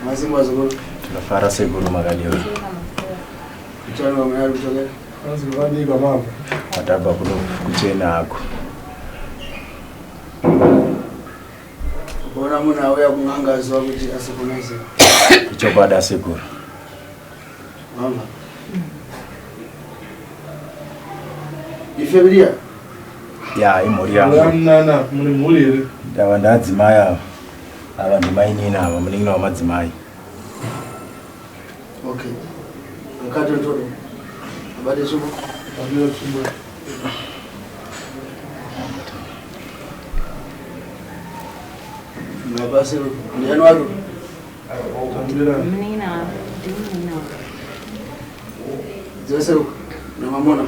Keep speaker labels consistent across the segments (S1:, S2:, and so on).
S1: Masimba zvikuru.
S2: Tinofara sekuru makadiwa.
S1: Kuchana vamwe ari kuchokera.
S3: Hanzi kwakadii kwamabva?
S2: Kwatabva kuno kuchena hako.
S1: Kuona munhu auya kun'anga aziva kuti asikuna ziva.
S2: Ichokwadi asekuru.
S1: Mama. Ifamilia?
S2: Ya, imhuri yangu.
S3: Nana, muri mhuri here?
S2: Ndava ndadzimai ava. Ava ndimainini ava, munin'ina wamadzimai.
S1: Okay. Akatotodo. Abate tsvimbo.
S3: Abate tsvimbo.
S1: Mabasi ndiani wako?
S4: Munin'ina wangu, ndimunin'ina wangu.
S1: Dzose uko namamona.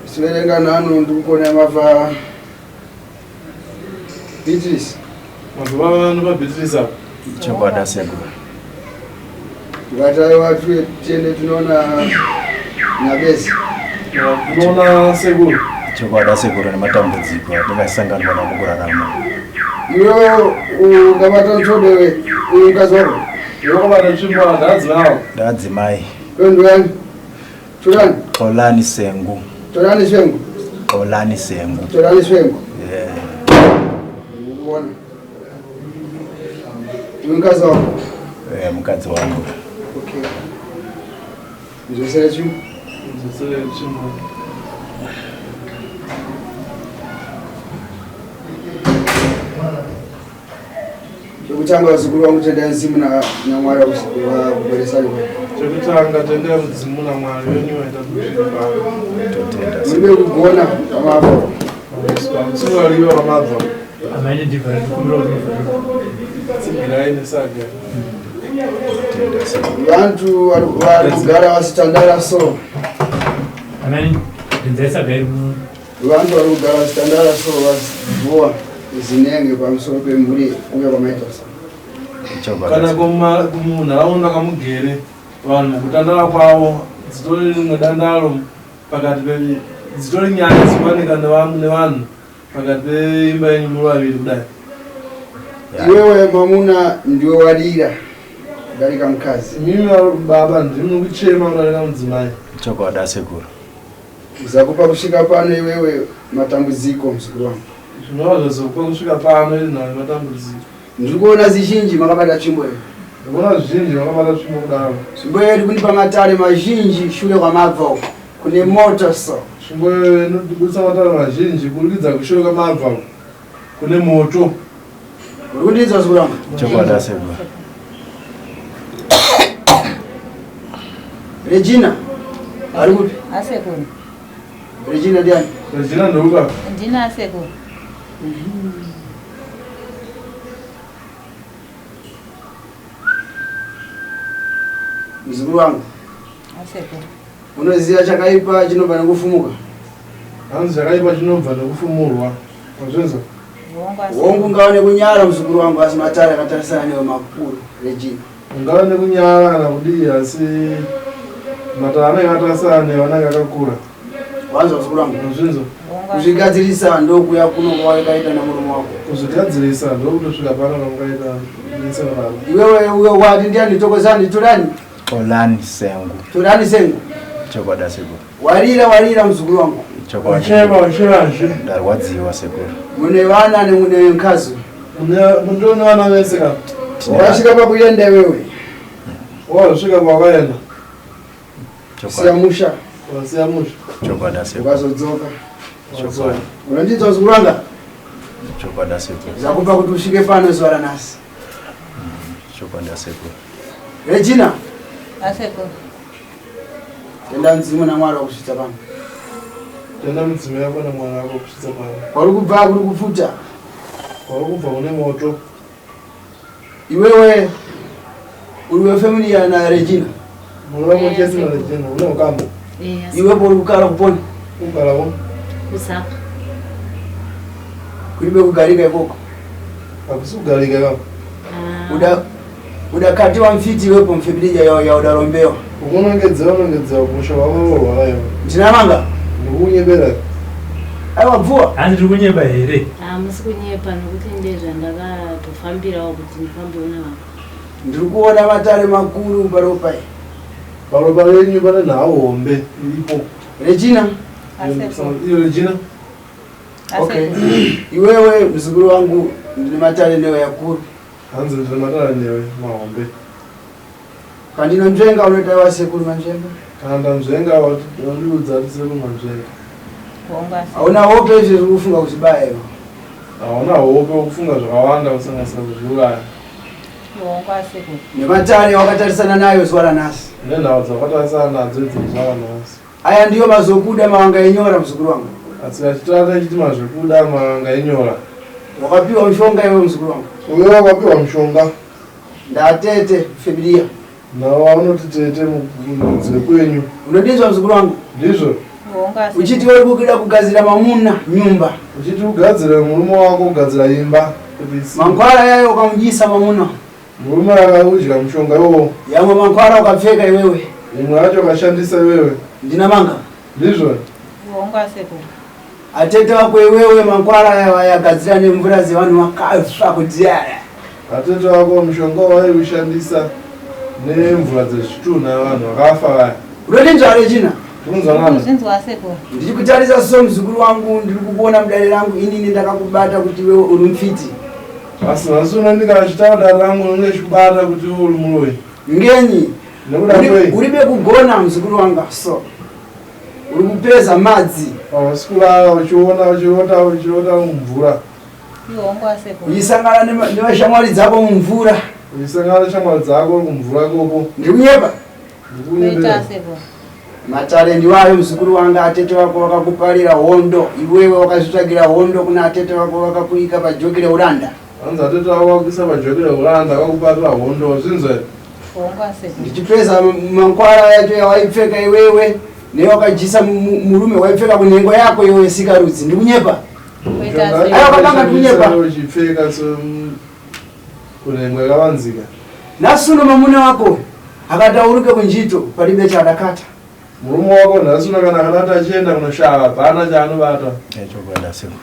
S1: Siverenga nanu ndikukona mava Beatrice.
S3: Mava vanhu va Beatrice apa.
S2: Chokwadi asekuru.
S1: Ngataiwa tiende tinoona Nyabezi.
S3: Tinoona sekuru.
S2: Chokwadi asekuru nematambudziko atingasanganwa namo mukurarama.
S1: Iwewe ungabata ntsvodewe uyu mukadzi wako.
S3: Iwe wakabata tsvimbo ndadzimai.
S2: Ndadzimai.
S1: Ndiyani? Torani.
S2: Xolani Sengu.
S1: Torani Sengu.
S2: Xolani Sengu.
S1: Torani Sengu.
S2: Yeah.
S1: Uona. Uyu mukadzi wako?
S2: Eh, mukadzi wangu.
S1: Okay. Nzosera chimbo.
S3: Nzosera chimbo.
S1: Chekutanga vazukuru vangu tendai mudzimu naMwari vakuporesai.
S3: Chekutanga tendai mudzimu naMwari wenyu vaita kuti
S2: Totenda.
S1: Muri vekugona pamabva.
S3: Musingaliwa pamabva.
S5: Amaine ndivhare ndikumbira kuti muvhare.
S3: Tsigirai nesaga.
S2: Totenda sekuru.
S1: Vantu vari kugara vasitandara so.
S5: Amaine ndinzai saga iri mu
S1: Vantu vari kugara vasitandara so vazivowa zinenge pamusoro pemhuri uye kwamaita so.
S2: Chokwadi.
S3: Kana kumunharaunda kwamugere vanhu kutandara kwavo dzitori rimwe dandaro pakati pe dzitori nyaya dzikuwanika nevanhu pakati peimba yenyu muri vaviri kudai.
S2: Ya.
S1: Iwewe mwamuna ndiwe wadira kudarika mukadzi.
S3: Imimi baba ndimi kuchema kudarika mudzimai.
S2: Chokwadi asekuru.
S1: Zakupa kusvika pano iwewe matambudziko muzukuru wangu.
S3: Zvinova zvazokupa kusvika pano iri nhau yematambudziko.
S1: Ndiri kuona zizhinji makabata tsvimbo iyo.
S3: Ndikuona zvizhinji makabata tsvimbo kudaro.
S1: Tsvimbo iyo iri kunipa matare mazhinji shure kwamabva uko kune moto so.
S3: Tsvimbo iyo inobudisa matare mazhinji kuburikidza kushure kwamabva uko kune moto.
S1: Uri kundinzwa muzukuru wangu?
S2: Chokwadi asekuru.
S1: Regina ari kupi?
S4: Asekuru.
S1: Regina ndiani?
S3: Regina ndouka.
S4: Ndina asekuru.
S1: Muzukuru wangu.
S4: Asekuru.
S1: Unoziva chakaipa chinobva nekufumuka?
S3: Hanzi chakaipa chinobva nekufumurwa. Wazvinzwa?
S1: Hongu ungava nekunyara muzukuru wangu asi matare akatarisana newe makuru Regina.
S3: Ungava nekunyara kana kudii asi matare anenge akatarisana newe anenge akakura.
S1: Wanzwa muzukuru wangu?
S3: Wazvinzwa?
S1: Kuzvigadzirisa ndokuya kuno kwawakaita nemurume wako.
S3: Kuzvigadzirisa ndokutosvika pano pamukaita nese baba.
S1: Iwewe uyo wati ndiani Thokozani Torani?
S2: Xolani Sengu.
S1: Torani Sengu.
S2: Chokwadi asekuru.
S1: Warira warira muzukuru wangu.
S2: Chokwadi.
S3: Uchema uchemazve.
S2: Ndarwadziwa sekuru.
S1: Mune vana nemune mukadzi.
S3: Mune vana vese ka.
S1: Wasvika pakuenda iwewe.
S3: Wasvika pawakaenda.
S1: Siya musha.
S3: Wasiya musha.
S2: Chokwadi asekuru.
S1: Ukazodzoka.
S2: Chokwadi.
S1: Unondinzwa muzukuru wanga?
S2: Chokwadi asekuru.
S1: Zakupa kuti usvike pano zuva ranhasi.
S2: Chokwadi asekuru.
S1: Regina.
S4: Asekuru.
S1: Tenda mudzimu naMwari wakusvitsa pano.
S3: Tenda mudzimu yako naMwari wako kusvitsa pano.
S1: Kwauri kubva kuri kupfuta.
S3: Kwauri kubva kune moto.
S1: Iwewe uri wefamily yana Regina.
S3: Muri vamwe chete na Regina, une ukama.
S1: Iwe uri kugara kuponi.
S3: Kugara ku?
S4: Kusaka.
S1: Kuribe kugarika ikoko.
S3: Hakusi kugarika ikoko.
S1: Uda udakatiwa mfiti iwepo mfibirija yao ya udarombewa.
S3: Ukunongedzewa unongedzewa kumusha wavo rwara iwe.
S1: Ndinamanga.
S3: Ndikunyebera.
S1: Aiwa bvuwa.
S5: Hanzi tiri kunyepa here?
S6: Hamusi kunyepa nokuti ndezvandakatofambirawo kuti ndifambewo navamwe.
S1: Ndiri kuona matare makuru paropa.
S3: Paropa renyu pane nhau hombe iripo.
S1: Regina.
S3: Iyo Regina.
S1: Okay. Iwewe mzukuru wangu ndine matare newe yakuru.
S3: Hanzi ndine matare newe mahombe.
S1: Pandinonzvenga unoita wasekuru manzvenga.
S3: Kana ndanzvenga wandiudza kuti sekuru manzvenga.
S1: Hauna hope izvi zviri kufunga kuzvibaya iwe.
S3: Hauna hope ukufunga zvakawanda kusanganisira kuzviuraya.
S1: Nematare wakatarisana nayo zuva ranhasi.
S3: Nenhau dzawakatarisana nadzo idzo zuva ranhasi.
S1: Aya ndiyo mazokuda mawanga enyora muzukuru wangu.
S3: Asi achitata achiti mazvekuda mawanga enyora.
S1: Wakapiwa mushonga iwe muzukuru wangu.
S3: Uyo wakapiwa mushonga.
S1: Ndatete Febilia.
S3: Nawo vanoti tete mudzi wekwenyu.
S1: Unodinzwa muzukuru wangu?
S3: Ndizvo.
S1: Uchiti uri kuda kugadzira mamuna nyumba.
S3: Uchiti ugadzire murume wako kugadzira imba.
S1: Mankwara yayo ukamudyisa mamuna.
S3: Murume akaudya mushonga iwowo.
S1: Yamwe mankwara ukapfeka iwewe.
S3: Imwe yacho ukashandisa iwewe.
S1: Ndina manga.
S3: Ndizvo.
S1: Atete wako iwewe mankwara aya vayagadzira nemvura dzevanhu vakafa kudhara.
S3: Atete wako mushonga waiushandisa nemvura dzezvitunha vanhu vakafa vaya.
S1: Unondinzwa Regina?
S4: Ndinzwa sekuru.
S1: Ndichikutarisa so muzukuru wangu ndiri kukuona mudare rangu inini ndakakubata kuti iwewe uri mfiti.
S3: Asi nhasi uno ndikachitaura dare rangu unenge uchikubata kuti iwe uri muroyi.
S1: Ngenyi?
S3: Nekuda kwei?
S1: Uribe kugona muzukuru wanga so. Uri kupeza madzi.
S3: Hausi kulala uchiona uchirota uchirota mumvura.
S1: Uchisangana nevashamwari dzako mumvura.
S3: Uchisangana neshamwari dzako uri kumvura ikoko.
S1: Ndikunyepa.
S3: Ndikunyepera.
S1: Matare ndiwayo muzukuru wanga atete wako wakakuparira hondo iwewe wakazvitsvagira hondo kuna atete wako wakakuika pajoki reuranda.
S3: Hanzi atete wako wakakuisa pajoki reuranda akakuparira hondo zvinzwa here?
S1: Ndichipeza mankwara yacho yawaipfeka iwewe newakajisa murume waipfeka kunhengo yako iwewe sikarudzi ndikunyepa. Aiwa kabanga ndikunyepa.
S3: Uchipfeka kunhengo yakavanzika.
S1: Nhasi uno mamuna wako akatauruke kunjito palibe chaadakata.
S3: Murume wako nhasi uno kana akadati achienda kunoshava hapana chaanobata.
S2: Chokwadi sekuru.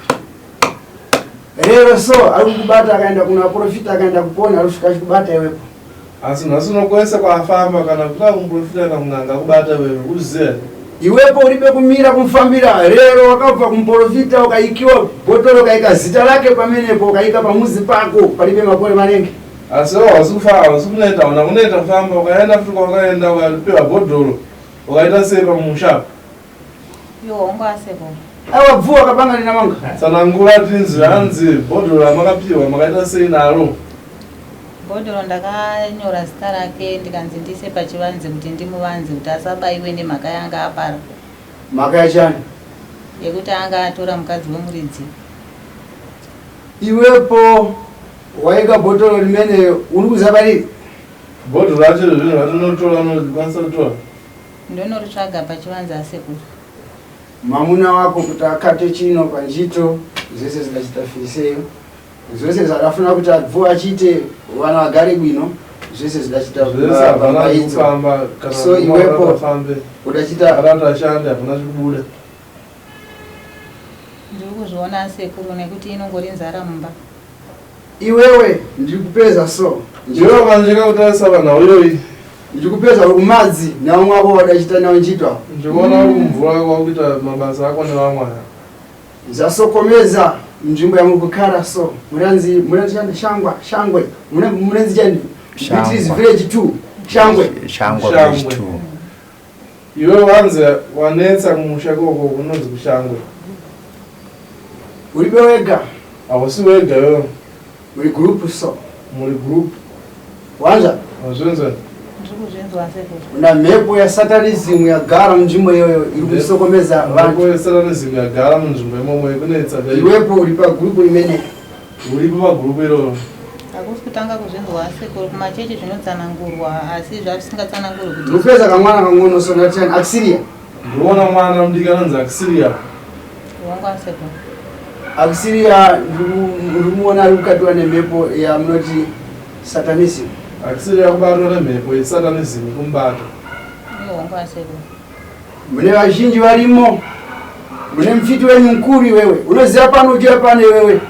S1: Rero so ari kukubata akaenda kunaprofita akaenda kupona ari kusvika achikubata iwepo.
S3: Asi nhasi uno kwese kwaafamba kana kuda kumuprofita kana kun'anga akubata iwewe uzive.
S1: Iwepo uribe kumira kumufambira rero wakabva kumuprofita ukaikiwa bhotoro ukaika zita rake pamenepo ukaika pamuzi pako palibe makore manenge.
S3: Asi iwe hausi kufamba hausi kuneta hauna kuneta kufamba ukaenda futi kwawakaenda ukapiwa bhodhoro ukaita sei pamusha.
S1: Aiwa bvuwa kabanga rina manga.
S3: Tsanangura tinzwe hanzi bhodhoro ramakapiwa makaita sei naro.
S4: Bhodhoro ndakanyora zita rake ndikanzi ndiise pachivanze kuti ndimuvanze kuti asabaiwe nemhaka yaanga apara.
S1: Mhaka yachani?
S4: Yekuti anga atora mukadzi wemuridzi.
S1: Iwepo waika bhotoro rimene uri kuziva pariri?
S3: Bhodhoro racho zvinhu ratinotora unokwanisa kutora.
S4: Ndonoritsvaga pachivanze asekuru.
S1: Mwamuna wako kuti akate chino panjito zvese zvikachita firiseyo zvese zvakafuna kuti abvu achite vana vagare bwino zvese zvidachita
S3: Zvese hapana chikufamba kana
S1: so iwepo
S3: afambe
S1: udachita
S3: kana kuti ashande hapana chikubuda.
S4: Ndiri kuzviona asekuru nekuti inongori nzara mumba.
S1: Iwewe ndiri kupeza so.
S3: Iwewe ukanzvenga kutarisa panhau iyoyi.
S1: Ndiri kupeza uri kumadzi nevamwe vako wadachita navo nchitwa.
S3: Ndikuona uri kumvura kwakuita mabasa ako nevamwe aya.
S1: Zvasokomeza nzvimbo yamuri kukara so. Muranzi muranzi chani shangwa shangwe muranzi chani Beatrice village 2 shangwe.
S2: Shangwa village 2.
S3: Iwe wanzi wanetsa kumusha ikoko kunonzi kushangwe.
S1: Uribe wega.
S3: Hausi wega iwewe.
S1: Muri group so.
S3: Muri group.
S1: Wanza?
S3: Wazvinzwa?
S4: Ndiri kuzvinzwa sekuru.
S1: Una mhepo yasatanism yagara munzvimbo iyoyo iri kusokomeza vanhu.
S3: Mhepo yesatanism yagara munzvimbo imomo ikunetsa.
S1: Iwepo uri pagroup rimene.
S3: Uripo pagroup iroro.
S4: Hakusi kutanga kuzvinzwa sekuru kumachechi zvinotsanangurwa asi zvazvisingatsanangurwi kuti.
S1: Ndikupedza kamwana kangono so ndati Axiria.
S3: Ndikuona mwana mudiki anonzi Axiria.
S4: Wangu sekuru.
S1: Axiria ndikumuona ari kukatiwa nemhepo yamunoti satanism.
S3: Axiria kubatwa nemhepo yesatanism kumubata.
S4: Wangu sekuru.
S1: Mune vazhinji varimo. Mune mfiti wenyu mukuru iwewe. Unoziva pano uchiuya pano iwewe.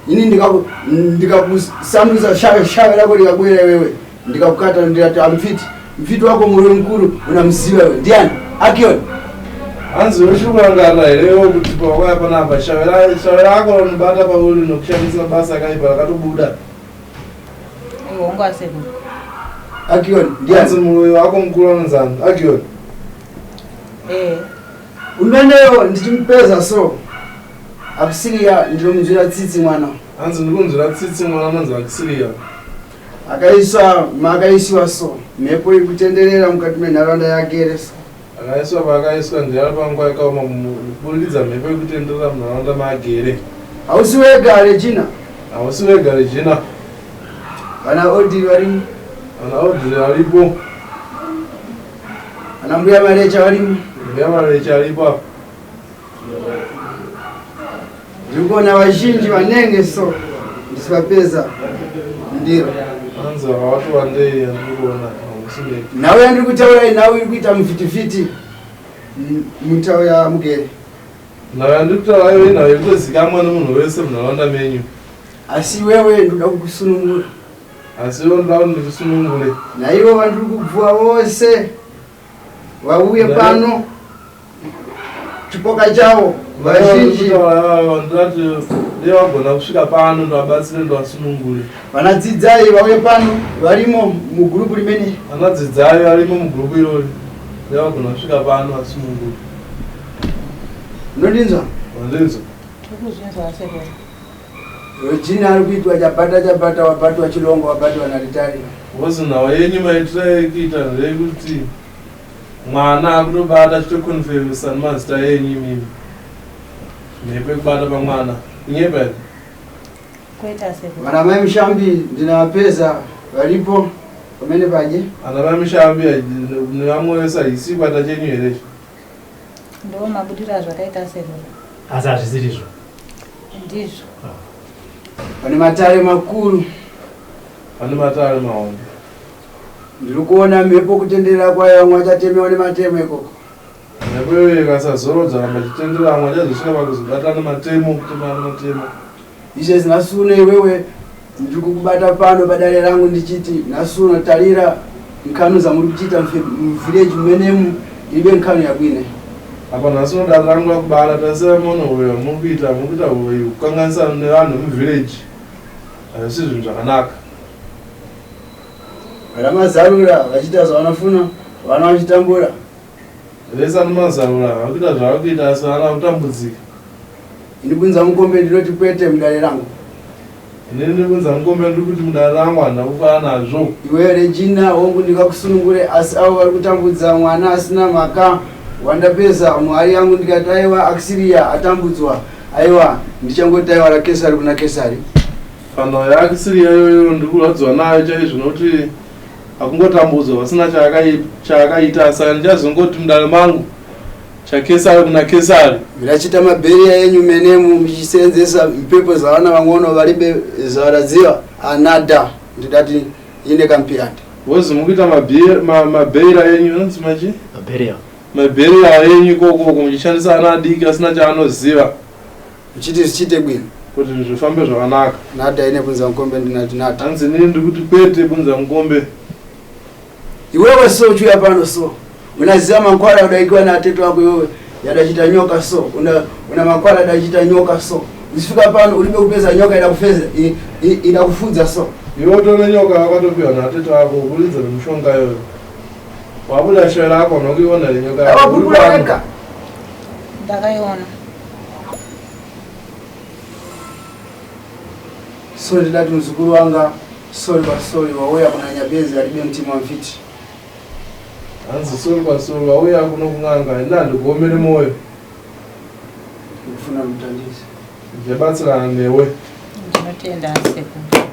S1: Ini ndikakusandusa shave shave rako rikakwira iwewe. Ndikakukata ndikati amfiti. Mfiti wako murume mukuru unamuziva iwe. Ndiani? Akion.
S3: Hanzi uchiri kurangarira here iwe kuti pawakauya panapa shave rako rinobata pauri nokushandisa basa akaipa rakatobuda.
S4: Hongu asekuru.
S1: Akion ndiani?
S3: Hanzi murume wako mukuru anonzani? Akion.
S4: Eh.
S1: Umeneyo ndichimupeza so. Akusiria ndinomunzwira tsitsi mwana.
S3: Hanzi ndikunzwira tsitsi mwana anonzi Akusiria.
S1: Akaiswa maakaisiwa so. Mhepo iri kutenderera mukati menharaunda yake so.
S3: Akaiswa paakaiswa ndiye ari panguva yakaoma kuburikidza mhepo iri kutenderera munharaunda maagere.
S1: Hausi wega Regina.
S3: Hausi wega Regina.
S1: Vana Audrey varimo.
S3: Vana Audrey varipo.
S1: Ana mbuya Marecha varimo.
S3: Mbuya Marecha aripo apa.
S1: Ndiri kuona vazhinji vanenge so ndisivapedza ndiro.
S3: Hanzi vakawati wandei yandiri kuona hamusi mega.
S1: Nhau yandiri kutaura iyi nhau iri kuita mufitifiti mutau yamugere.
S3: Nhau yandiri kutaura iyo inhau yekutozikamwa nemunhu wese munharaunda menyu.
S1: Asi iwewe ndoda kukusunungura.
S3: Asi iwe ndoda kuti ndikusunungure.
S1: Naivo vandiri kubvuwa vose vauye pano chipoka chavo vazhinji
S3: ndati dai vagona kusvika pano ndivabatsire ndivasunungure.
S1: Vanadzidzai vauye pano varimo mugurupu rimene.
S3: Vanadzidzai varimo mugurupu irori dai vagona kusvika pano vasunungure.
S1: Unondinzwa?
S3: Wandinzwa.
S4: Tikuzvinzwa sekuru.
S1: Regina ari kuitwa chabata chabata wabatwa chilongo wabatwa naritari.
S3: Because nhau yenyu maitira ekuita ndeyekuti mwana akutobata achitokonfemisa nemazita enyu imimi. Mhepo yekubata pamwana. Kunyepa here?
S4: Kwete sekuru.
S1: Vana mai Mushambi ndinavapeza varipo pamene paje.
S3: Ana mai Mushambi nevamwe vese haisi chikwata chenyu here ichi?
S4: Ndo mabudiro azvakaita sekuru.
S5: Asi hazvisirizvo.
S4: Ndizvo.
S1: Pane matare makuru.
S3: Pane matare mahombe.
S1: Ndiri kuona mhepo kutenderera kwayo vamwe vachatemewa nematemo ikoko.
S3: Mhepo iyoyo ikasazorodza ramba ichitenderera vamwe vachazosvika pakuzobatana nematemo kutemana nematemo.
S1: Izvezvi nhasi uno iwewe ndiri kukubata pano padare rangu ndichiti nhasi uno tarira nkhanu dzamuri kuchiita muvillage mumenemu iribe nkhanu yakwine.
S3: Apa nhasi uno dare rangu rakubara tarisai muone huroyi hwamuri kuita muri kuita huroyi kukanganisa nevanhu vemuvillage hazvisi zvinhu zvakanaka.
S1: Ramazarura vachiita zvavanofuna vana vachitambura.
S3: Vese anomazarura vakuita zvavakuita asi vana vakutambudzika.
S1: Ini bunza mukombe ndinoti kwete mudare rangu.
S3: Ini ndiri mukombe ndiri kuti mudare rangu handina kufara nazvo.
S1: Iwe Regina hongu ndingakusunungure asi avo vari kutambudza mwana asina mhaka wandapeza muhari yangu ndikati aiwa Akisiriya atambudzwa aiwa ndichangoti aiwa raKesari kuna Kesari.
S3: Panhau yaAkisiriya iyoyo ndiri kurwadziwa nayo chaizvo nokuti akungotambudzwa pasina chaakaita saka ndichazongoti mudare mangu chaKesari kuna Kesari.
S1: Mirachita mabheriya enyu menemu muchisenzesa mpepo zavana vang'ono varibe zavaradziva anada ndidati ine kampiranda.
S3: Wozi mukuita mabheira enyu anonzi machi?
S5: Mabheriya.
S3: Mabheriya enyu ikoko uko muchishandisa ana adiki asina chaanoziva.
S1: Muchiti zvichiite bwino.
S3: Kuti zvifambe zvakanaka.
S1: Nada ine bunza mukombe ndinati nada.
S3: Hanzi inini ndikuti kwete bunza mukombe.
S1: Iwewe so uchiuya pano so unaziva mankwara udaikiwa naatete wako iwewe yadachita nyoka so una, una mankwara adachita nyoka so uchifika pano uribe kupeza nyoka idakufeza idakufudza so
S3: iwe utone nyoka wakatopiwa naatete wako kuburidza nemushonga iyoyo wabuda shaya rako unokuiona renyoka
S1: yako wega
S4: ndakaiona
S1: so ndidati muzukuru wanga Sorry kwa sorry wauya kuna Nyabezi alibe mtima mfiti.
S3: Hanzi sorry kwa sorry wauya kuno kun'anga ini handikuomere moyo.
S1: Ndikufuna mutandise.
S3: Ndichabatsirana newe.
S4: Ndinotenda sekuru.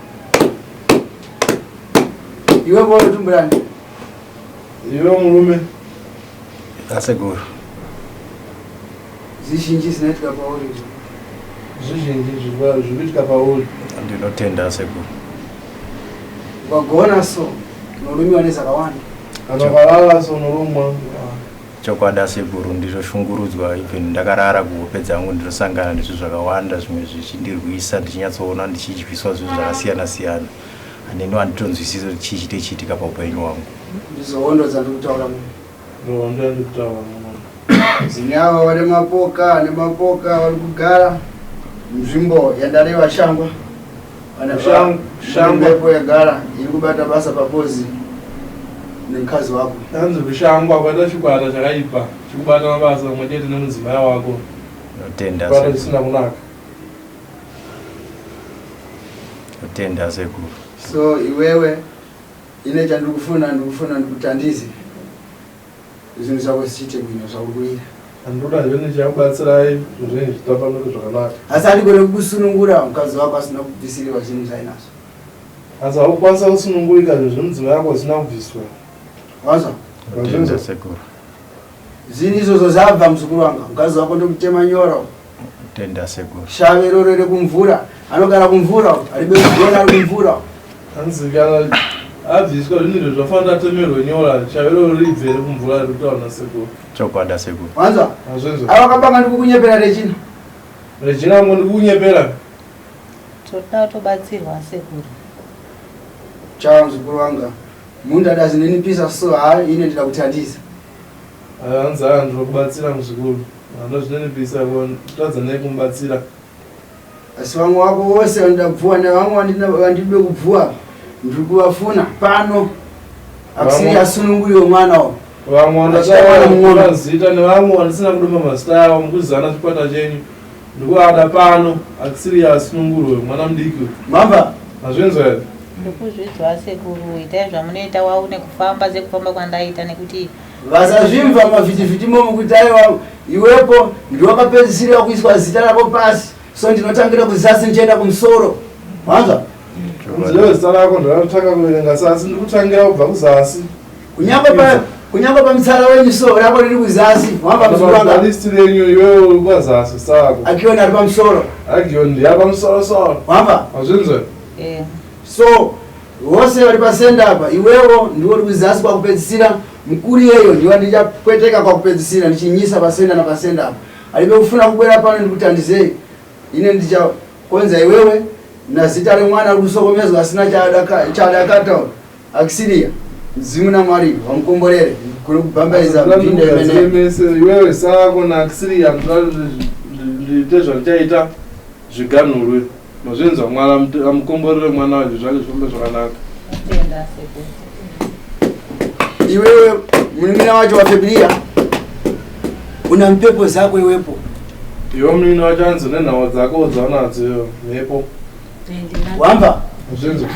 S1: Iwe bora tumburani.
S3: Iwe murume.
S2: Asekuru.
S1: Zvizhinji zvinoitika pauri.
S3: Zvizhinji zvinoitika pauri.
S2: Ndinotenda sekuru.
S1: Wagona so unorumiwa nezvakawanda.
S3: Kana ukarara so unorumwa.
S2: Chokwadi asekuru ndinoshungurudzwa even ndakarara kuhope dzangu ndinosangana nezvinhu zvakawanda zvimwe zvichindirwisa ndichinyatsoona ndichidyiswa zvinhu zvakasiyana siyana haneno handitonzwisisi kuti chii chite chiitika paupenyu hwangu.
S1: Ndidzo hondo dzandiri kutaura muno.
S3: Ndohondo yandiri kutaura muno.
S1: Zini ava vane mapoka nemapoka vari kugara nzvimbo yandareva shangwa.
S3: Shangwa
S1: mhepo yagara iri kubata basa pabozi nemukadzi wako.
S3: Hanzi kushangwa kwaita chikwata chakaipa chikubata mabasa pamwe chete nemudzimai wako.
S2: Notenda
S3: Chikwata chisina kunaka.
S2: Notenda sekuru.
S1: So iwewe ine chandikufuna ndikufuna ndikutandize zvinhu zvako zvichiite bwino zvauri kuita.
S3: Andoda zvenyu chakubatsirai zvinhu zvenyu zvitambanuke zvakanaka.
S1: Asi andigone kukusunungura mukadzi wako asina kubvisiriwa zvinhu zvainazvo.
S3: Asi haukwanisa kusunungurika zvinhu zvemudzimai wako zvisina kubviswa.
S1: Wazwa?
S2: Notenda sekuru.
S1: Zvinhu izvozvo zvabva muzukuru wanga. Mukadzi wako ndokutema nyoro.
S2: Tenda sekuru.
S1: Shave iroro rekumvura. Anogara kumvura. Aribe kugona ari kumvura.
S3: Hanzi kana abviswa zvinhu izvo zvafanira atemerwe nyora shave iroro ribve rekumvura riri kutaura nasekuru.
S2: Chokwadi asekuru.
S1: Wanzwa?
S3: Hazvinzwa.
S1: Ava kabanga ndikukunyepera Regina.
S3: Regina ngo ndikukunyepera.
S4: Toda kutobatsirwa sekuru.
S1: Chawa muzukuru wanga. Munda dazinenipisa so haa ine ndida kutandisa.
S3: Hanzi haa ndinokubatsira muzukuru. Anozvinenipisa ko tadza nei kumubatsira.
S1: Asi vamwe wako vose vanoda kubvuwa nevamwe vandide kubvuwa ndiri kuvafuna pano. Akusiri asununguriwe mwana uyu.
S3: Vamwe vandataura mazita nevamwe vandisina kudoma mazita avo mukuzana chikwata chenyu ndikuvada pano akusiri asunungurwe mwana mudiki uyu.
S1: Mamba.
S3: Mazvinzwa here?
S4: Ndikuzvidzwa sekuru itai zvamunoita waune kufamba sekufamba kwandaita nekuti
S1: Vasazvimva mavhitivhiti momo kuti aiwa iwepo ndiwakapedzisira kuiswa zita rako pasi so ndinotangira kuzasi ndichienda kumusoro wanzwa
S3: Nziyo zita rako ndakatanga kuverenga sasi ndikutangira kubva kuzasi
S1: kunyangwe pa kunyangwe pamutsara wenyu so rako riri kuzasi wamba muzukuru wanga
S3: palist renyu iwewe uri kwazasi sako
S1: akiona ari pamusoro
S3: agion ndiya pamusoro soro
S1: wamba
S3: mazvinzwa
S4: eh
S1: So vose vari pasenda apa iwewo ndiwo uri kuzasi kwakupedzisira mukuru iyeyo ndiwo ndichapweteka kwakupedzisira ndichinyisa pasenda napasenda apa alibe kufuna kubwera pano ndikutandizei ine ndichakonza iwewe nazita remwana ari kusokomezwa asina chaadakata akisiria mdzimu namwari wamukomborere kuri kubhambaiza mbindo imene
S3: mese iwewe sako naakisiria ndiite zvandichaita zviganhurwe Mazvinzwa Mwari amukomborere mwana wacho zvake zvifambe zvakanaka.
S4: Tenda sekuru.
S1: Iwewe munin'ina wacho wafebiria una mpepo zako iwepo.
S3: Iwe munin'ina wacho anzi une nhau dzako dzaunadzo iwe mhepo.
S1: Wamva?
S3: Mazvinzwa.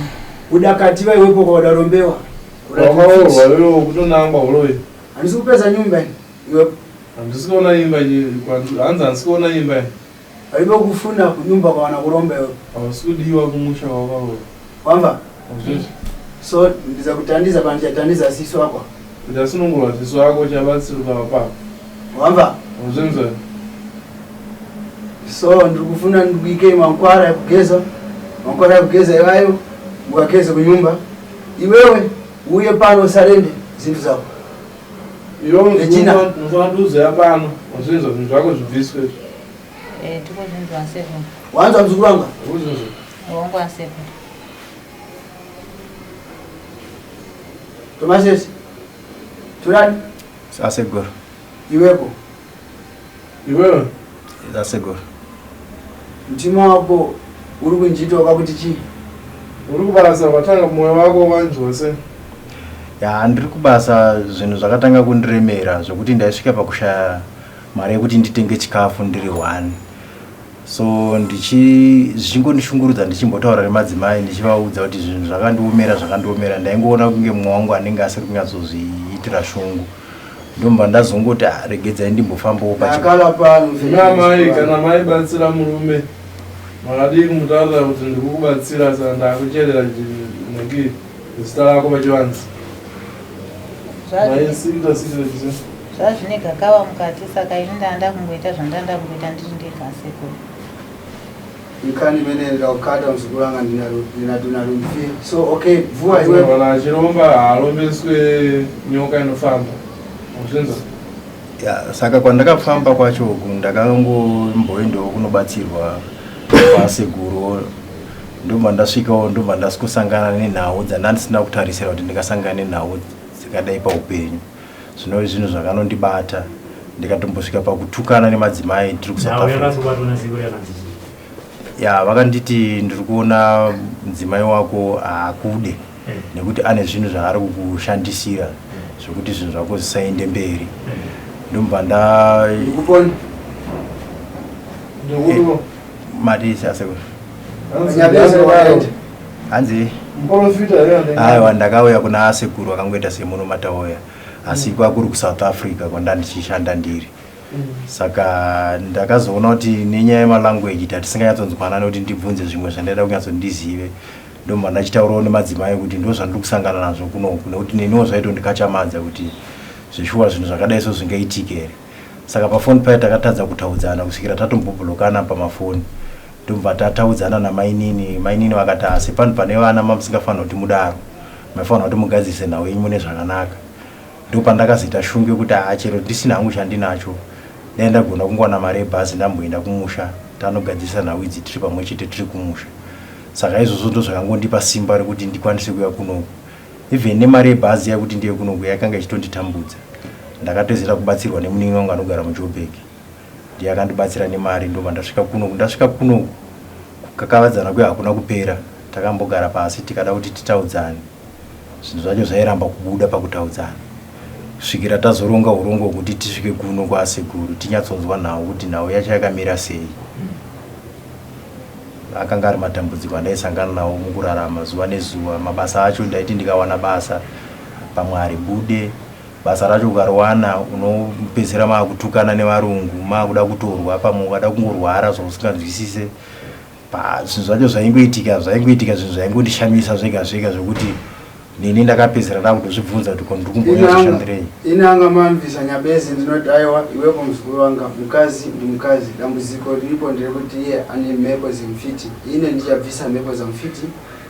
S1: Udakativa iwepo kwaudarombewa.
S3: Wakaroorwa iwewe kutonangwa huroyi.
S1: Handisi kupedza nyumba ini iwepo.
S3: Handisi kuona imba iyi hanzi handisi kuona imba iyi.
S1: Palibe kufuna kunyumba kwawana kuromba iwe.
S3: Hausi kudiwa kumusha wakaroora.
S1: Wamva?
S3: Hazvizvi.
S1: So ndizakutandiza pano chatandiza siso ako.
S3: Ndichasunungurwa siso ako uchabatsirwa papa.
S1: Wamva?
S3: Hazvinzwa.
S1: So ndiri kufuna ndikuike mankwara ekugeza. Mankwara ekugeza iwayo mukageze kunyumba. Iwewe uye pano usarende zinthu zako.
S3: Iwe unofanira kuuzoya pano wazvinzwa zvinhu zvako zvibviswe.
S4: Eh, tikuzvinzwa sekuru.
S1: Wanzwa mzukuru wangu?
S3: Uzvinzwa.
S4: Wangu asekuru.
S1: Tomasesi. Turani.
S2: Asekuru.
S1: Iwepo.
S3: Iwewe.
S2: Asekuru.
S1: Mtima wako uri kunjitoka kuti chii?
S3: Uri kubasa watanga moyo wako wanjose.
S2: Ya, ndiri kubasa zvinhu zvakatanga kundiremera zvekuti ndaisvika pakushaya mari yekuti nditenge chikafu ndiri one so ndichi zvichingondishungurudza ndichimbotaura nemadzimai ndichivaudza kuti zvinhu zvakandiomera zvakandiomera ndaingoona kunge mumwe wangu anenge asiri kunyatsozviitira shungu ndomba ndazongoti ah, regedzai ndimbofambawo
S1: pachikala pano
S3: namai kana maibatsira murume makadii kumutaurira kuti ndikukubatsira saka ndakucherera nhingi zita rako pachivanzi maisiita siita chise
S4: zvazvine gakava mukati saka ini ndanda kungoita zvandanda kungoita ndiri ndega sekuru
S1: Mkani mene ndakukata mzukuru anga ndinadunarumfi so okay bvuwa iwe
S3: kana achiromba haarombeswe nyoka inofamba uzvinzwa
S2: Ya, saka kwandakafamba kwacho uku ndakangomboendawo kunobatsirwa kwasekuru, ndobva ndasvikawo, ndobva ndaskusangana nenhau dzandandisina kutarisira kuti ndingasangana nenhau dzakadai paupenyu. Zvinove zvinhu zvakanondibata, ndikatombosvika pakutukana nemadzimai tiri kuSouth
S5: Nhau
S2: Africa.
S5: yakazobatwa nasekuru yakanzi chii?
S2: Ya, vakanditi ndiri kuona mudzimai wako haakude nekuti ane zvinhu zvaari kukushandisira zvekuti zvinhu zvako zvisaende mberi. Ndobva nda
S1: Ndikupona.
S3: Ndikuti
S2: Mati asekuru?
S3: Hanzi
S1: Nyabezi wakaenda.
S2: Hanzi?
S3: Muprofita here anenge?
S2: Aiwa, ndakauya kuna asekuru akangoita semuno matauya, asi kwakuri kuSouth Africa kwanda ndichishanda ndiri. Saka ndakazoona kuti nenyaya yemalanguage tatisinganyatsonzwana, nekuti ndibvunze zvimwe zvandaida kunyatsondizive. Ndobva ndachitaurawo nemadzimai kuti ndo zvandiri kusangana nazvo kunoku, nekuti neniwo zvaitondikachamadza kuti zveshuwa zvinhu zvakadai so zvingaitike here. Saka pafoni paya takatadza kutaudzana kusvikira tatomboblockana pamafoni. Ndobva tataudzana namainini. Mainini vakati asi panhu pane vana mamusingafanira kuti mudaro, maifanira kuti mugadzirise nhau yenyu mune zvakanaka. Ndopandakazoita shungu yekuti haa, chero ndisina hangu chandinacho, dai ndagona kungowana mari yebhazi ndamboenda kumusha, tanogadzirisa nhau idzi tiri pamwe chete tiri kumusha. Saka izvozvo ndo zvakangondipa simba rekuti ndikwanise kuuya kunoku. Even nemari yebhazi yekuti ndiye kunoku yakanga ichitonditambudza. Ndakatozera kubatsirwa nemunin'ina wangu anogara muJoburg, ndiye akandibatsira nemari, ndobva ndasvika kunoku. Ndasvika kunoku, kukakavadzana kuya hakuna kupera. Takambogara pasi tikada kuti titaudzane, zvinhu zvacho zvairamba kubuda pakutaudzana, kusvikira tazoronga urongo hwekuti tisvike kuno kwasekuru tinyatsonzwa nhau kuti nhau yacho yakamira sei. Akanga ari matambudziko andaisangana nawo mukurarama zuva nezuva. Mabasa acho, ndaiti ndikawana basa pamwe haribude. Basa racho ukariwana, unopedzisira maakutukana nevarungu, maakuda kutorwa, pamwe ukada kungorwara zvausinganzwisise. Zvinhu zvacho zvaingoitika, zvaingoitika, zvinhu zvaingondishamisa zvega zvega, zvekuti nini ndakapedzisira ndakutozvibvunza kuti ko ndiri kumbonyatsoshandirei.
S1: Inanga mamvisa Nyabezi, ndinoti aiwa, iwepo muzukuru wanga, mukazi ndi mukazi. Dambudziko riripo nderekuti iye ane mhepo dzemufiti. Ine ndichabvisa mhepo dzamufiti.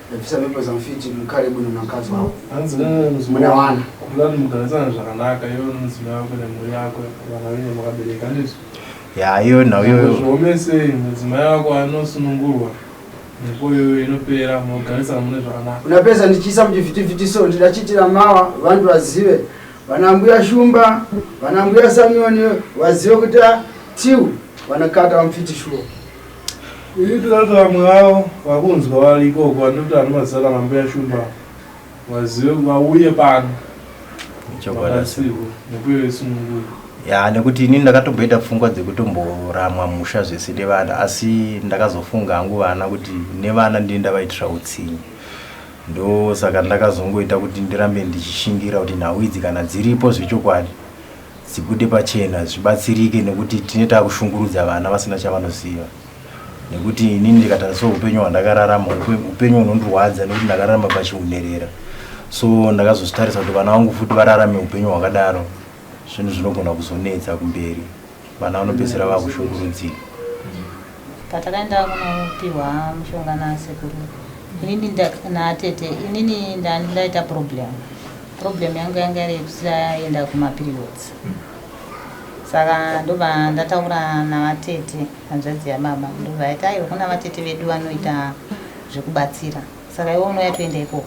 S1: Ndabvisa mhepo dzamufiti, mukare bwino namukadzi wavo.
S3: Hanzi nene muzukuru.
S1: Muna wana.
S3: Kulani mugarisana zvakanaka iwe nomudzimai wako nemhuri yako, vana venyu makabereka, handiti?
S2: Ya, iyo nhau iyoyo.
S3: Zviome sei, mudzimai wako anosunungurwa, mhepo iyoyo inopera, munogarisana mune zvakanaka.
S1: Unapedza ndichiisa muchivhitivhiti, so ndidachitira mawa vantu vazive, vana mbuya Shumba, vana mbuya Samioni vazive kuti ah, tiu vanakata vamufiti shuwa.
S3: Ini toda kuti vamwe vavo vakunzwa vari ikoko, vanoti vane mazita ana mbuya Shumba, vazive vauye pano.
S2: Chokwadi.
S3: Vabatsirwe mhepo iyoyo isunungurwe.
S2: Ya, nekuti inini ndakatomboita pfungwa dzekutomboramwa musha zvese nevana, asi ndakazofunga hangu vana, kuti nevana ndini ndavaitira utsinye. Ndo saka ndakazongoita kuti ndirambe ndichishingira kuti nhau idzi kana dziripo zvechokwadi dzibude pachena, zvibatsirike, nekuti tine taakushungurudza vana vasina chavanoziva. Nekuti inini ndikatarisa upenyu hwandakararama, upenyu hunondirwadza, nekuti ndakararama pachiunerera. So ndakazozvitarisa kuti vana vangu futi vararame upenyu hwakadaro, zvinhu zvinogona kuzonetsa kumberi, vana vanopedzisira vakushungurudzika.
S4: Patakaenda kunopiwa mushonga nasekuru, inini natete, inini ndaita problem. Problem yangu yanga iri yekusaenda kumaperiods. Saka ndobva ndataura navatete, hanzvadzi yababa. Ndobva yaiti aiwa, kuna vatete vedu vanoita zvekubatsira, saka iwe unouya toenda ikoko.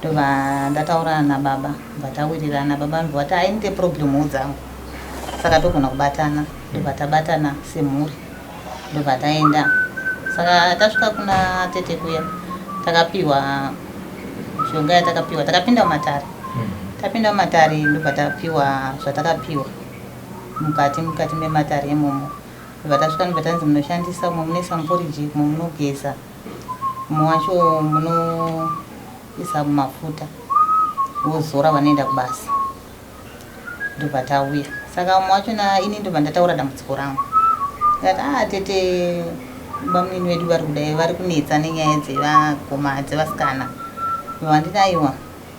S4: Ndobva ndataura nababa, bva tawirirana. Baba ndobva vati ainde problemwo dzangu, saka togona kubatana. Ndobva tabatana semhuri, ndobva taenda. Saka tasvika kuna tete kuya, takapiwa mishonga yatakapiwa. Takapinda mumatare. Tapinda mumatare, ndobva tapiwa zvatakapiwa mukati mematare imomo. Ndobva tasvika, ndobva tanzi munoshandisa umwe munoisa muporiji, umwe munogeza, umwe wacho munoisa mumafuta wozora vanoenda kubasa. Ndobva tauya. Saka umwe wacho na ini ndobva ndataura dambudziko rangu, ndikati a tete, bamunini vedu vari kudai, vari kunetsa nenyaya dzevakoma, dzevasikana. Vanditi aiwa,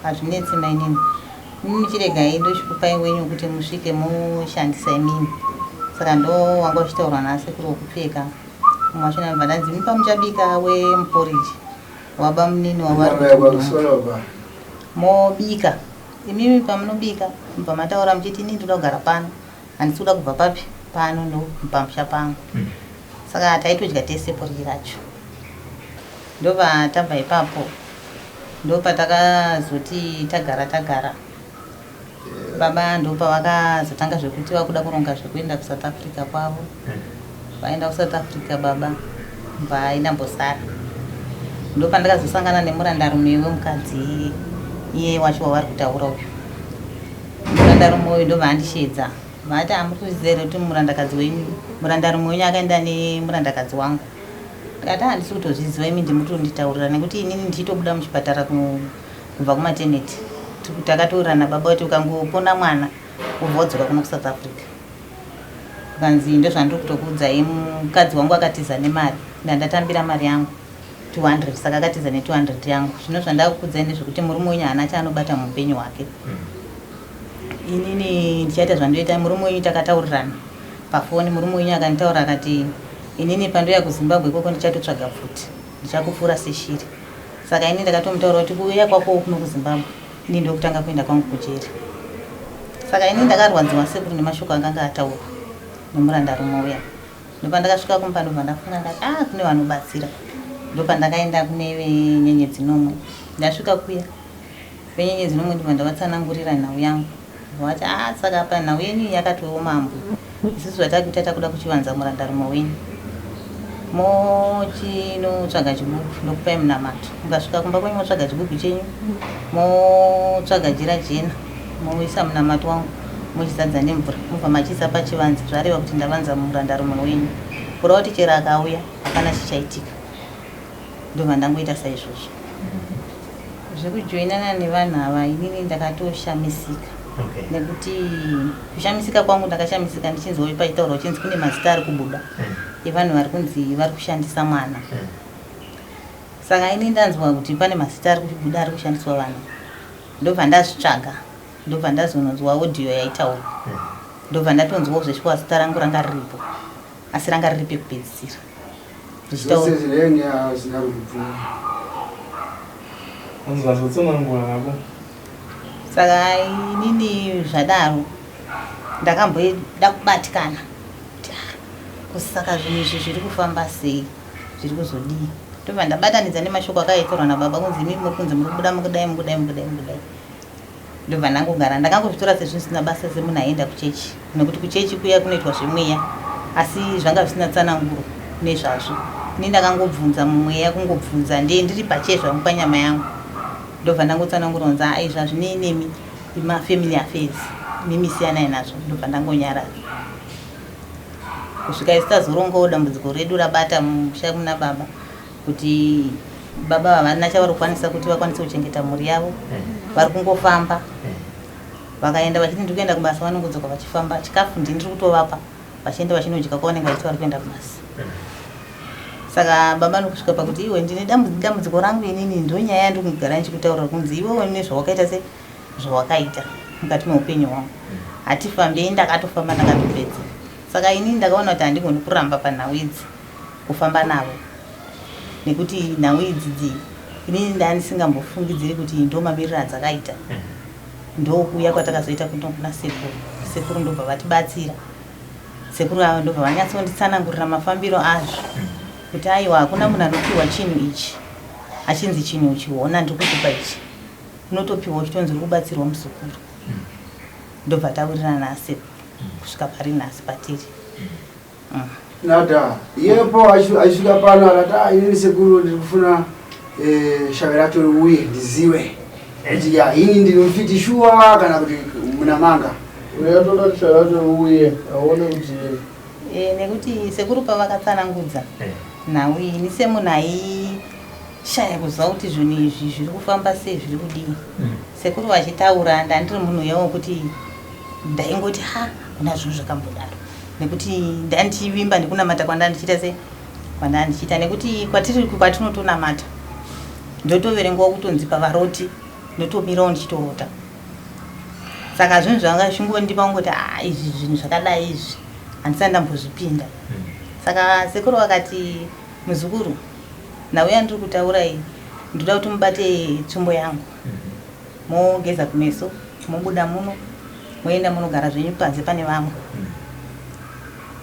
S4: hazvinetsi mainini, muchiregai ndochikupai wenyu kuti musvike mushandisa imini. Saka ndo wanga uchitaurwa nasekuru wekupfeka. Umwe wacho ndobva ndanzi mipa muchabika wemuporiji wabamunini wavari kuti
S1: Kwakusoroba.
S4: Mobika imimi. Pamunobika mubva mataura muchiti inini ndoda kugara pano. Handisi kuda kubva papi pano ndopamusha pangu. Saka taitodya tese poriji racho. Ndobva tabva ipapo ndopatakazoti tagara tagara baba ndopavakazotanga zvekuti vakuda kuronga zvekuenda kuSouth Africa kwavo. Vaenda kuSouth Africa baba bva indambosara. Ndopandakazosangana nemurandarume wemukadzi iye wacho wavari kutaura uyu. Murandarume uyu ndobva andisheedza vati hamuri kuzviziva here kuti murandakadzi wenyu murandarume wenyu akaenda nemurandakadzi wangu. Ndikati handisi kutozviziva imi ndimutonditaurira nekuti inini ndichitobuda muchipatara kubva kumaternity takataurirana baba kuti ukangopona mwana wobva wadzoka kuno kuSouth Africa. Zvikanzi ndozvandiri kutokuudzai mukadzi wangu akatiza nemari ndandatambira mari yangu 200 saka akatiza ne 200 yangu zvino zvandakukuudzai ndezvekuti murume wenyu haana chaanobata muupenyu hwake. Inini ndichaita zvandoita murume wenyu takataurirana pafoni murume wenyu akanditaura akati inini pandouya kuZimbabwe ikoko ndichatotsvaga pfuti ndichakupfura seshiri. Saka ini ndakatomutaura kuti kuuya kwako kuno kuZimbabwe ini ndokutanga kuenda kwangu kujeri. Saka ini ndakarwadziwa sekuru nemashoko akanga ataurwa nemurandarume uya. Ndopandakasvika kumba ndobva ndafunga ndati ah kune vanobatsira. Ndopandakaenda kune venyenyedzi nomwe. Ndasvika kuya venyenyedzi nomwe ndobva ndavatsanangurira nhau yangu. Vati ah saka apa nhau yenyu yakatooma ambuya. Isusu zvatakuita takuda kuchivanza murandarume wenyu. Mochinotsvaga chigubhu ndokupai munamato. Mukasvika kumba kwenyu motsvaga chigubhu chenyu motsvaga jira jena moisa munamato wangu mochizadza nemvura mobva machiisa pachivanze zvareva kuti ndavanza murandarume wenyu. Kureva kuti chero akauya hapana chichaitika. Ndobva ndangoita saizvozvo. Zvekujoinana nevanhu ava inini ndakatoshamisika.
S5: Okay.
S4: Nekuti kushamisika kwangu ndakashamisika ndichinzwa pachitaurwa chinzi kune mazita ari kubuda evanhu vari kunzi vari kushandisa mwana. Saka ini ndanzwa kuti pane mazita ari kubuda ari kushandiswa vanhu. Ndobva ndazvitsvaga. Ndobva ndazononzwa audio yaitaurwa. Ndobva ndatonzwawo zveshuwa zita rangu ranga riripo. Asi ranga riri pekupedzisira.
S1: Zvose zvinenge zvisina kundibvuma.
S3: Unzazotsanangura hako.
S4: Saka inini zvadaro ndakamboda kubatikana kuti ah, ko saka zvinhu izvi zviri kufamba sei zviri kuzodii ndobva ndabatanidza nemashoko akaitorwa nababa kunzi imi muri kunzi muri kubuda mukudai mukudai mukudai mukudai Ndobva ndangogara ndakangozvitora sezvinhu zvisina basa semunhu aienda kuchechi nekuti kuchechi kuya kunoitwa zvemweya asi zvanga zvisina tsananguro nezvazvo. Ini ndakangobvunza mumweya kungobvunza ndiye ndiri pache zvangu panyama yangu ndobva ndangotsanangura kunzi haa izvi hazvinei nemi mafamily affairs imimi siyanai nazvo ndobva ndangonyarara kusvika isu tazorongawo dambudziko redu rabata musha muna baba kuti baba havana chavari kukwanisa kuti vakwanise kuchengeta mhuri yavo vari kungofamba vakaenda vachiti ndiri kuenda kubasa vanongodzoka vachifamba chikafu ndini ndiri kutovapa vachienda vachinodya kwavanenge vachiti vari kuenda kubasa saka baba nokusvika pakuti iwe ndine dambudziko rangu inini ndonyaya yandiri kugara ndichikutaurira kunzi iwewe nezvawakaita se zvawakaita mukati meupenyu hwangu hatifambei ndakatofamba ndakatopedza saka inini ndakaona kuti handigoni kuramba panhau idzi kufamba navo nekuti nhau idzi dzi inini ndandisingambofungidziri kuti ndo mamiriro adzakaita ndokuuya kwatakazoita kuno kuna sekuru sekuru ndobva vatibatsira sekuru ava ndobva vanyatsonditsanangurira mafambiro azvo kuti aiwa hakuna munhu anopiwa chinhu ichi achinzi chinhu uchiona ndiri kukupa ichi unotopiwa uchitonzi uri kubatsirwa muzukuru ndobva tawirirana nasekuru kusvika pari nhasi patiri
S1: Nada iyepo achisvika pano akati ah, inini sekuru ndiri kufuna eh, shave racho riuye ndizive kuti ya ini ndiri mufiti shuwa kana kuti munamanga.
S3: Uyatoda kuti shave racho riuye aone kuti
S4: Eh, nekuti sekuru pavakatsanangudza nhau iyi ini semunhu aishaya kuziva kuti zvinhu izvi zviri kufamba sei zviri kudii sekuru vachitaura ndandiri munhu uya wekuti ndaingoti ha hakuna zvinhu zvakambodaro nekuti ndandichivimba nekunamata kwandandichiita se kwandandichiita nekuti kwatiri kwatinotonamata ndotoverengawo kutonzi pavaroti ndotomirawo ndichitorota saka zvinhu zvanga zvichingondipa kungoti ah izvi zvinhu zvakadai izvi handisati ndambozvipinda saka sekuru vakati muzukuru nhau yandiri kutaura iyi ndoda kuti mubate tsvimbo yangu mogeza kumeso mobuda muno. Moenda munogara zvenyu panze pane vamwe.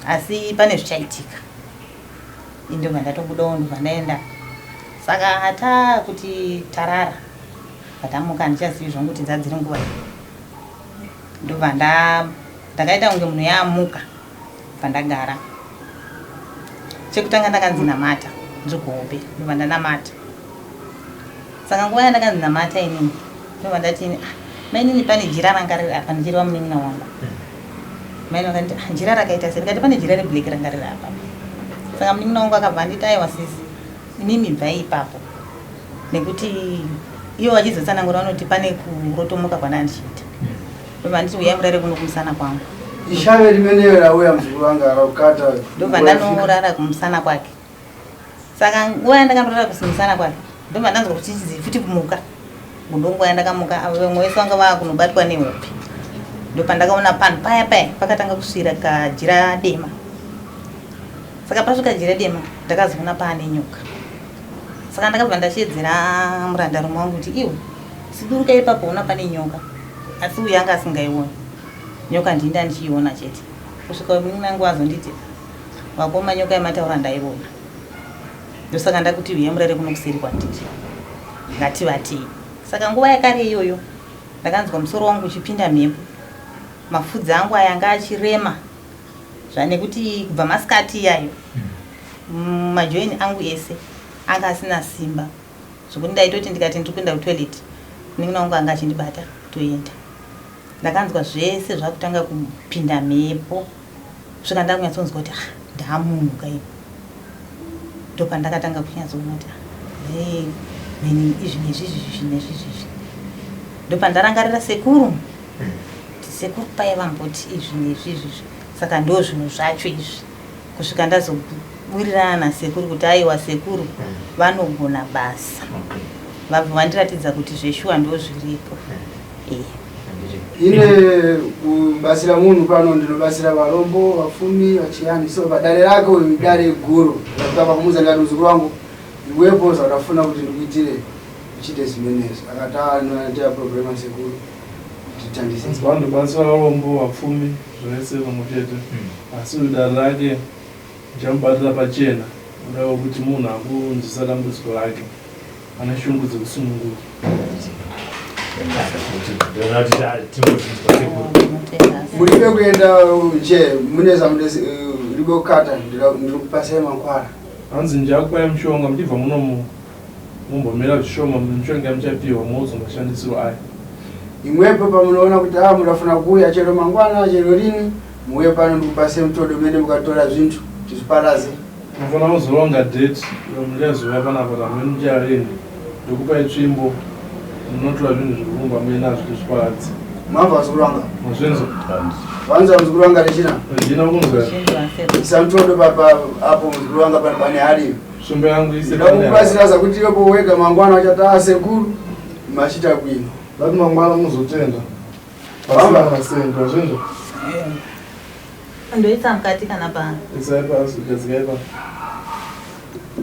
S4: Asi pane zvichaitika. Ini ndobva ndatobudawo ndobva ndaenda. Saka taa kuti tarara. Ndatamuka handichazivi zvangu kuti dzadziri nguva. Ndobva nda ndakaita kunge munhu yaamuka. Bva ndagara. Chekutanga ndakanzi namata ndiri kuhope ndobva ndanamata. Saka nguva yandakanzi namata inini ndobva ndati ah, mainini pane jira ranga riri apa ndichireva munin'ina wangu. Maini vakanditi ah, jira rakaita sei ndikati pane jira reblack ranga riri apa. Saka munin'ina wangu akabva anditi aiwa sisi imimi bvai ipapo nekuti ivo vachizotsanangura vanoti pane kurotomoka kwandandichiita. Ndobva nditi uyai murare kuno kumusana kwangu.
S1: Ishave rimene rauya muzukuru wangu arakukata.
S4: Ndobva ndanorara kumusana kwake. Saka nguva yandakandorara kumusana kwake ndobva ndanzwa kuti chizi futi kumuka. Ndonguva yandakamuka avo vamwe vese vanga vakunobatwa nehope. Ndopandakaona panhu paya paya pakatanga kusvira kajira dema. Saka pasvika jira dema ndakazoona paane nyoka. Saka ndakabva ndashedzera murandarume wangu kuti iwe Siduruka ipapo ona pane nyoka asi uyu anga asingaioni nyoka ndini ndandichiiona chete kusvika munin'ina wangu azonditi vakoma nyoka yamataura ndaiona ndosaka ndakuti uya murare kuno kuseri kwandiri ngativatei saka nguva yakare iyoyo ndakanzwa musoro wangu uchipinda mhepo mafudzi angu aya anga achirema zvanekuti kubva masikati iyayo majoini angu ese anga asina simba Zvekuti ndaitoti ndikati ndiri kuenda kutoilet munin'ina wangu anga achindibata toenda. Ndakanzwa zvese zvakutanga kupinda mhepo kusvika ndakunyatsonzwa kuti ah, ndaamunhu ka ini. Ndopandakatanga kunyatsoona kuti ah, hey, mheni izvi nezvi izvi nezvi izvi. Ndopandarangarira sekuru kuti sekuru paye vamboti izvi nezvi izvi saka ndozvinhu zvacho izvi. Kusvika ndazowirirana nasekuru kuti aiwa sekuru vanogona basa. Vabva vandiratidza kuti zveshuwa ndozviripo. Eh.
S1: Ine kubatsira munhu pano ndinobatsira varombo, vapfumi, vachiyani. So padare rake uyu idare guru. Ndakutanga kumuudza ndikati muzukuru wangu iwepo zvaunafuna kuti ndikuitire uchiite zimenezo. Akati ah ndinoita problema sekuru. Titandise.
S3: Vandobatsira varombo, vapfumi zvese pamwe chete. Asi uyu dare rake ndichamubatira pachena kuda kwekuti munhu akunzwisa dambudziko rake ane shungu dzekusununguka.
S1: Muribe kuenda nje mune zvamunoribe kukata ndiri kupasai mankwara.
S3: Hanzi ndichakupai mushonga muchibva muno mumbomira zvishoma mishonga yamuchapiwa moudzwa mashandisiro ayo.
S1: Imwepo pamunoona kuti ah murafuna kuuya chero mangwana chero rini Muuye pano ndikupase mutodo mene mukatora zvintu tizviparaze.
S3: Munofanira kuzoronga date iyo muchazouya panapa tamene mucharini ndokupai tsvimbo munotora zvinhu zviri kumba muinazvo tizviparadze.
S1: Mabva vazukuru vanga.
S3: Mazvinzwa?
S1: Vanzwa muzukuru wanga Regina.
S3: Regina ukunzwa.
S1: Isa mutodo papa apo muzukuru wanga pane pane hari.
S3: Tsvimbo yangu ise.
S1: Ndakubatsira zakuti iwepo wega mangwana uchati ah sekuru machita bwino.
S3: Ndati mangwana muzotenda. Pasina masendi wazvinzwa?
S4: Ndoisa mukati kana pa.
S3: Isai pasi gadzikai pa.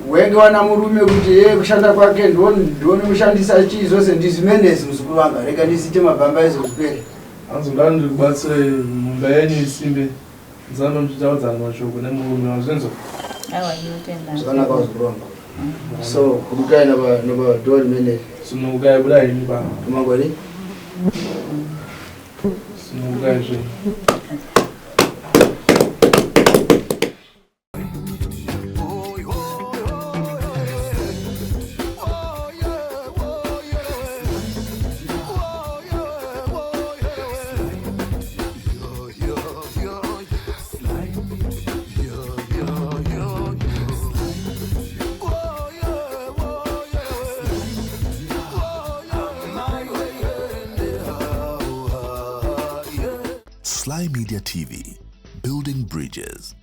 S1: Wenge wana murume kuti ye kushanda kwake ndione kushandisa chii zvose ndizvimenezi muzukuru wanga rega ndisite mabhamba izvo zvipere.
S3: Hanzi uda ndikubatsire mumba yenyu isimbe musambe muchitaudzana mashoko nemurume wazvinzwa?
S4: Aiwa ndinotenda.
S1: Zvakanaka vazukuru vangu. So kubukai napa door rimene.
S3: Sunungukai budai henyu pa.
S1: Mangwani.
S3: Sunungukai zvenyu.
S7: Sly Media TV, building bridges.